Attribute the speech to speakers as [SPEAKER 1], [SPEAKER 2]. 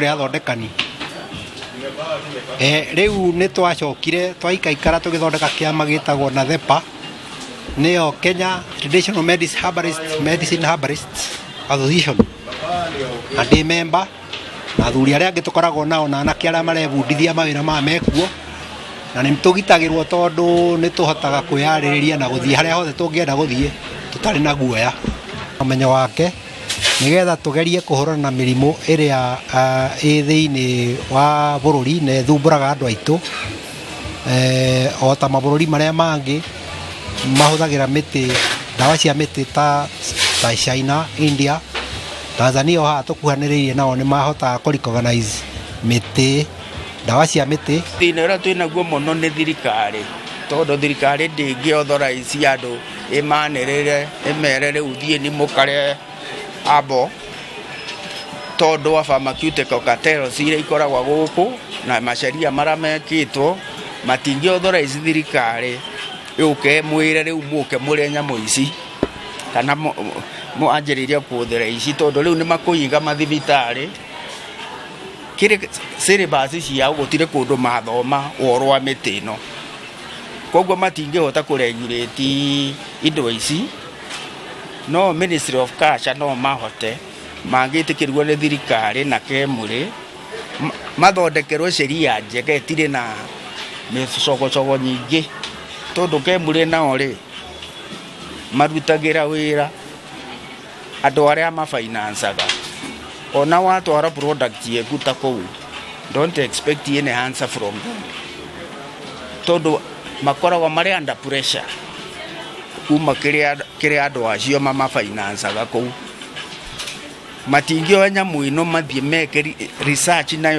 [SPEAKER 1] Tũrĩ athondekani. Rĩu nĩ twacokire twaikaikara tũgĩthondeka kĩama gĩtagwo NATHEPA, nĩyo Kenya Traditional Medicine Herbalist, Medicine Herbalists Association, na ndĩ memba na athuri arĩa angĩ tũkoragwo nao na anake arĩa marebundithia mawĩra maya mekuo, na nĩ tũgitagĩrwo tondũ nĩ tũhotaga kwĩyarĩrĩria na gũthiĩ harĩa hothe tũngĩenda gũthiĩ tũtarĩ na guoya. Ũmenyo wake nĩgetha tũgerie kũhũrana na mĩrimũ ĩrĩa ĩ thĩinĩ wa bũrũri na ĩthumbũraga andũ aitũ, o ta mabũrũri marĩa mangĩ mahũthagĩra mĩtĩ, ndawa cia mĩtĩ ta China, India, Tanzania, o haha tũkuhanĩrĩirie nao nĩ mahotaga kũ recognize mĩtĩ, ndawa cia mĩtĩ.
[SPEAKER 2] Thĩna ũrĩa twĩnaguo mũno nĩ thirikari, tondũ thirikari ndĩngĩ authorize andũ ĩmanĩrĩre ĩmere rĩu thiĩ ni mũkare abo, tondũ wa pharmaceutical cartels iria ikoragwo gũkũ na maceria marĩa mekĩtwo, matingĩ authorize thirikari yũke ĩmwĩre rĩu mũke mũrĩe nyamũ ici kana mwanjĩrĩrie kũhũthĩra ici, tondũ rĩu nĩ makũiga mathibitarĩ kĩrĩ syllabus ciao, gũtirĩ kũndũ mathoma ũhoro wa mĩtĩ ĩno, koguo matingĩhota kũ regulate indo ici. No Ministry of Culture no mahote, mangĩtĩkĩrwo nĩ thirikari na KEMRI, mathondekerwo sheria njega ĩtirĩ na mĩcogocogo nyingĩ, tondũ KEMRI nao rĩ marutagĩra wĩra andũ arĩa mafinancaga. Ona watwara product yaku ta kũu, don't expect any answer from them, tondũ makoragwo marĩ under pressure kuma kĩrĩa andũ acio mamafinancaga kũu. Matingĩoya nyamũ ĩno mathiĩ meke research nayo.